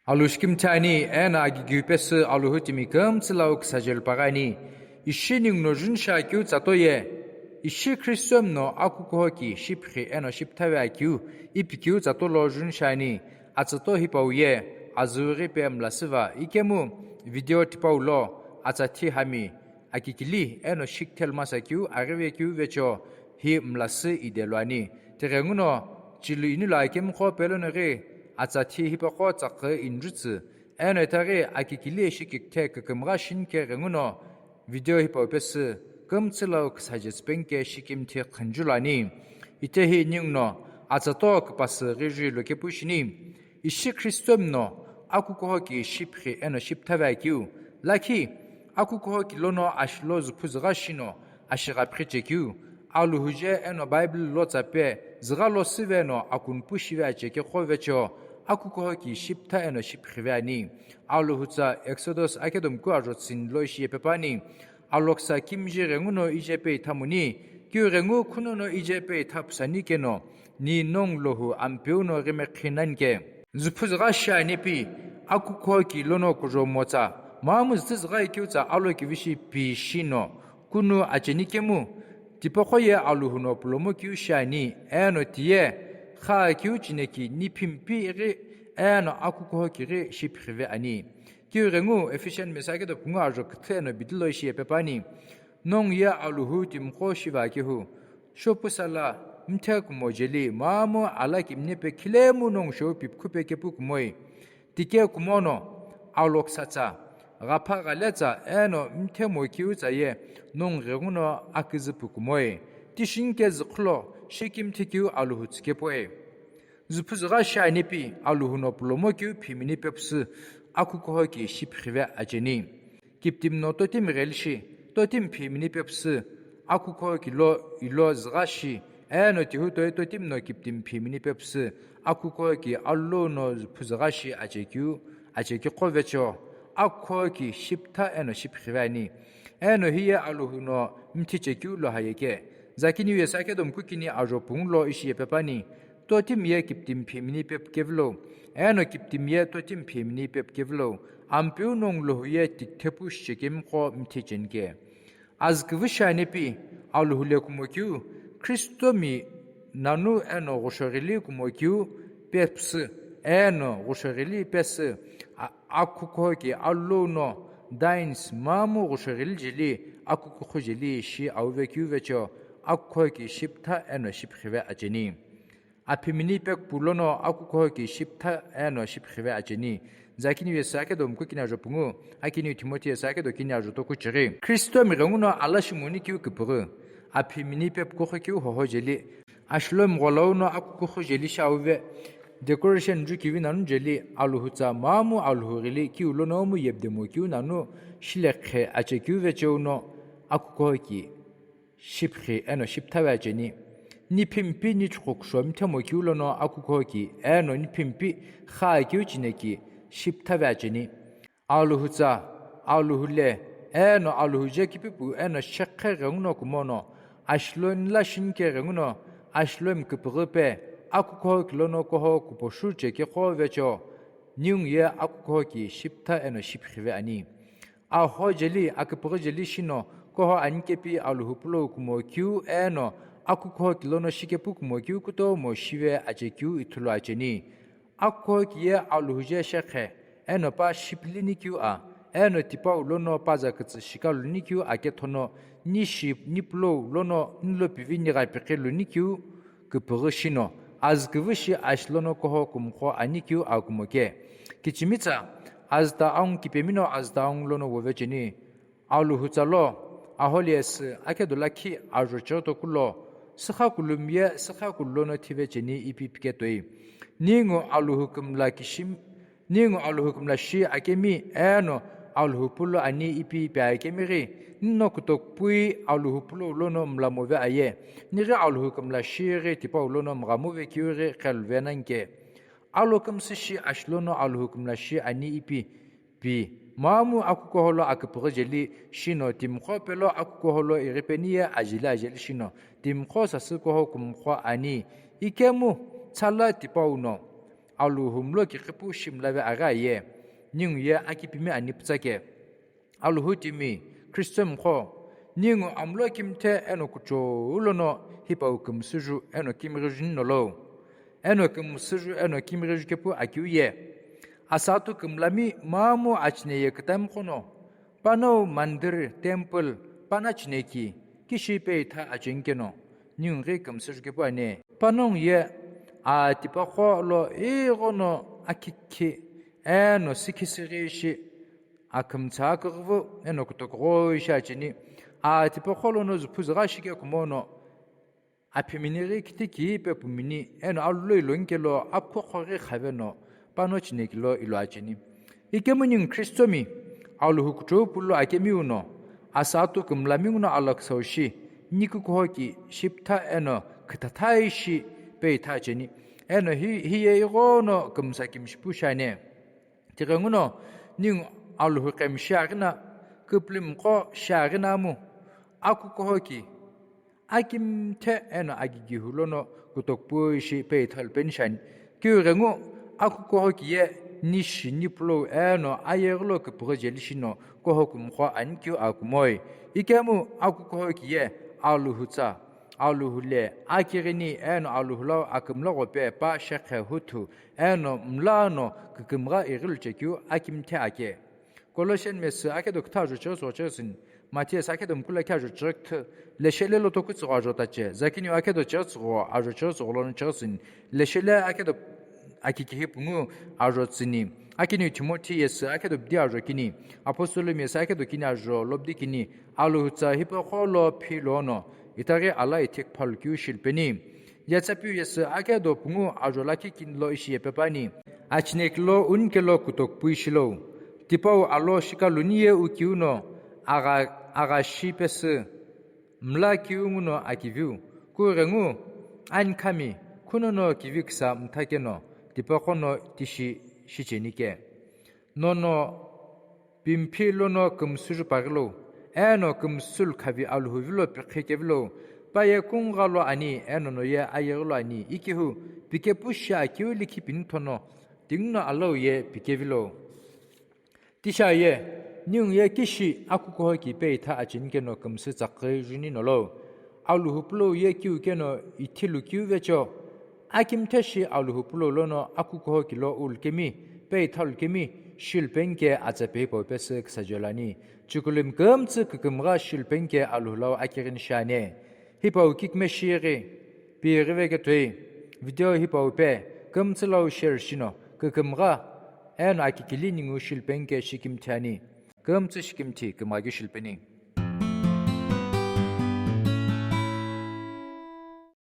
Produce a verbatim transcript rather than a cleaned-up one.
Alu shikimthi ani, eno agigiu pesü Alhou timi kümtsü lau küsaje lupaghi ani. Ishi ninguno junishiakeu tsa toye, ishi Christian no akukuhoki shiphi eno shipthawe akeu, ipikeu tsa tolo junishiani. Atsüto hipau ye, azüghi pe mlasüva ikemu video tipau lo, atsa thi hami, akikili eno shikthel masakeu, aghivekeu vecho hi mlasü idelu ani. Tighenguno, chilu inilo akemiqo pelono ghi, atsa thi hipaqo tsaqü injutsü, eno itaghi akikili shikikithe kükümgha shinike ghenguno, video hipau pesü, kümtsü lau küsaje tsüpengike shikimthi khünjulu ani. Itehi ninguno, atsato küpasü ghi ju lokepu shini. Ishi Christian no akukuhoki shiphi eno shipthawe akeu, lakhi akukuhoki lono ashilo züphu zügha shino ashigha phikhichekeu, Alhou je eno Bible lo tsape zügha lo süve no akunpu shive achekeqo vecho, akukuhoki shiptha eno shiphive ani. Alhou tsa Exodus akedomiku ajo tsini lo ishi yepepani. Aloksa kimiji ghenguno ije pe ithamuni, kiu ghengu khunono ije pe ithapusani keno, ni nongu lohu Ampeu no ghimekhi nanike. Züphu zügha shi ani pi, akukuhoki lono kujo motsa, mamu zütü zügha ikeu tsa alokivishi pi shino, kunu acheni kemu, tipaqo ye Alhou no pulomo keu shi ani, eno tiye, kha keu chineki niphimpi ghi, eno akukuhoki ghi shiphive ani. Kiu ghengu Ephesian mesa kedo pungu ajo küthü eno bidilo ishi yepepani. Nongu ye Alhou timiqo shive akehu. Shopu sala, mthe kumo jeli, mamu ala kimne pe khilemu nongu shou pipkhu pe kepu kumoi. Tike kumono, aloksa tsa, ghapha ghale tsa, eno mthe mokeu tsa ye, nongu ghenguno aküzüpu kumoi. Tishinike züqhülo, shikimthi keu Alhou tsükepoi. Züphu zügha shi ani pi, Alhou no pulomo keu phimini pepsü, akukuhoki shiphive acheni. Kiptimi no totimi gheli shi, totimi phimini pepsü, akukuhoki lo ilo zügha shi, eno tihu toi totimi no kiptimi phimini pepsü, akukuhoki alou no züphu zügha shi achekeu, achekeqo vecho, akukuhoki shiptha eno shiphive ani. Eno hiye Alhou no mthi chekeu lo hayeke. Zakiniu ye sakedomiku kini ajo pungu lo ishi yepepani. Totimi ye kiptimi phimini pepkevilo, eno kiptimi ye totimi phimini pepkevilo, Ampeu nongu lohu ye tikthepu shichekemiqo mthi chenike. Azü küvü shi ani pi, Alhou le kumokeu, Kristomi nanu eno ghushoghili kumokeu pepsü, eno ghushoghili pesü, a-, akukuhoki alou no, dines, mamu ghushoghili jeli, akukukhu jeli shi auve keu vecho, akukuhoki shiptha eno shiphive acheni. Aphimini pekpu lono akukuhoki shiptha eno shiphive acheni. Zakiniu ye sakedomiku kini ajo pungu, akiniu Timothy ye sakedo kini ajo toku chighi. Kristomi ghenguno ala shimoni keu küpüghü. Aphimini pepkukhu keu hoho jeli. Ashilo mgholau no akukukhu jeli shi auve. Decoration jukivi nanu jeli, Alhou tsa mamu Alhou ghili kiu lono mu yebdemo keu nanu shilekhe achekeu vecheu no akukuhoki shiphi eno shipthawe acheni. Niphimpi nichukhu kusho mthemo keu lono akukuhoki eno niphimpi kha keu chineki shipthawe acheni. Alhou tsa, Alhou le, eno Alhou je kipipu eno shekhe ghenguno kumono, ashilo nila shinike ghenguno, ashilo mküpüghü pe, akukuhoki lono koho kuposhu chekeqo vecho, ningu ye akukuhoki shiptha eno shiphive ani. Aho jeli, aküpüghü jeli shino, koho anikepi Alhou pulou kumokeu eno, akukuhoki lono shikepu kumokeu kutomo shive achekeu ithulu acheni. Akukuhoki ye Alhou je shekhe, eno pa shipili nikeu a, eno tipau lono paza kütsü shika lunikeu akethono, nishi nipulou lono nilopivi nigha pikhi lunikeu küpüghü shino, azü küvü shi ashi lono koho kümqo anikeu akumo ke. Kichimitsa, azü ta angu kipemino azü ta angu lono wovecheni. Alhou tsa lo, aholiesü akedo lakhi ajo cheghi toku lo, sükha kulumi ye sükha kulu lono thive cheni ipi piketoi. Ningu Alhou kümla kishim-, ningu Alhou kümla shi akemi eno Alhou pulo ani ipi pi akemi ghi, nino kutokupui Alhou pulo lono mlamove aye, nighi Alhou kümla shi ghi tipau lono mghamove keu ghi kheluve nanke. Alo kümsü shi ashi lono Alhou kümla shi ani ipi pi, mamu akukuholo aküpüghü jeli shino timiqo pelo akukuholo ighipeni ye ajeli ajeli shino, timiqo sasü kuho kümqo ani, ikemu tsala tipau no, Alhou mlo kiqipu shimlave aghi aye, ningu ye akipimi ani pütsake. Alhou timi, Khristo mqo, ningu amlo kimthe eno kuchou lono hipau kümsüju eno kimighiju nino lo. Eno kümsüju eno kimighiju kepu akiu ye. Asatu kümlami mamu achine ye kütami qono, panongu mandir, temple, pana chineki, kishi peitha acheni keno, ningu ghi kümsüju kepu ani. Panongu ye, a tipaqo lo ighono akikhi, eno sikhisighi ishi, akhümtsa aküghüvü, eno kutokugho ishi acheni, a tipaqo lono züphu zügha shike kumono, aphimini ghi kiti ki pepumini, eno alu lo ilo nkelo, aphuqo ghi khaveno, pano chineki lo ilo acheni. Ikemu ningu Khristomi, Alhou kuchou pulo akemi uno, asatu kümlami nguno alaküsau shi, nikukuho ki shiptha eno küthatha ishi peitha acheni. Eno hi, hiye ighono kümsa kimshipu shiani. Tighenguno, ningu Alhou qemi shiaghina, küpülümiqo shiaghina amu, akukuho ki, akimthe eno akigihu lono kutokupu ishi peitha lupeni shiani. Kiu ghengu, akukuho ki ye nishi nipulou eno ayeghi lo küpüghü jeli shino kuho kümqo ani kiu akumoi. Ikemu akukuho ki ye Alhou tsa, Alhou le akighini eno Alhou lau akümla ghope pa shekhe huthu eno mla no kükümgha ighilu chekeu akimthe ake. Colossian mesi akedo kütha ajo chighi tsügho chighi tsüni, Matthias akedo mkula khe ajo chighi küthü, leshele lo toku tsügho ajo tache, zakiniu akedo chighi tsügho ajo chighi tsügho lono chighi tsüni, leshele akedo akikihi pungu ajo tsüni, akiniu Timothy yesi akedo bidi ajo kini, Apostolumi yesi akedo kini ajo lobidi kini, Alhou tsa hipaqo lo phi lono, itaghi ala ithi küphalu kiu shilupeni. Yetsapiu yesi akedo pungu ajo lakhi kini lo ishi yepepani. Achinekilo unikelo kutokupu ishilou. Tipau alo shikaluni ye ukiu no agha, agha shi pesü. Mla kiu nguno akiviu. Kughengu, ani khami, khunono kivi küsa mtha keno, tipaqo no tishi shicheni ke. Nono pimphi lono kümsüju paghilo, eno kümsülu khavi Alhou vilo pikhi kevilo, paye kungugha lo ani, eno noye ayeghi lo ani, ikihu, pikepu shi akiu likhi pinithono, tinguno alau ye pikevilo. Tisha ye, ningu ye kishi akukuho ki peitha acheni keno kümsü tsaqi juni nolo. Alhou pulo ye kiu keno ithilu kiu vecho. Akimthe shi Alhou pulo lono akukuho kilo ulkemi, peitha ulkemi, shilupeni ke atsa pei pau pesü küsajolani. Chukulumi kümtsü kükümgha shilupeni ke Alhou lau akighini shiani. Hipau kikme shighi, pighi veketoi, video hipau pe, kümtsü lau share shino, kükümgha, eno akikili ningu shilupeni ke shikimthi ani. Kümtsü shikimthi, kümgha keu shilupeni.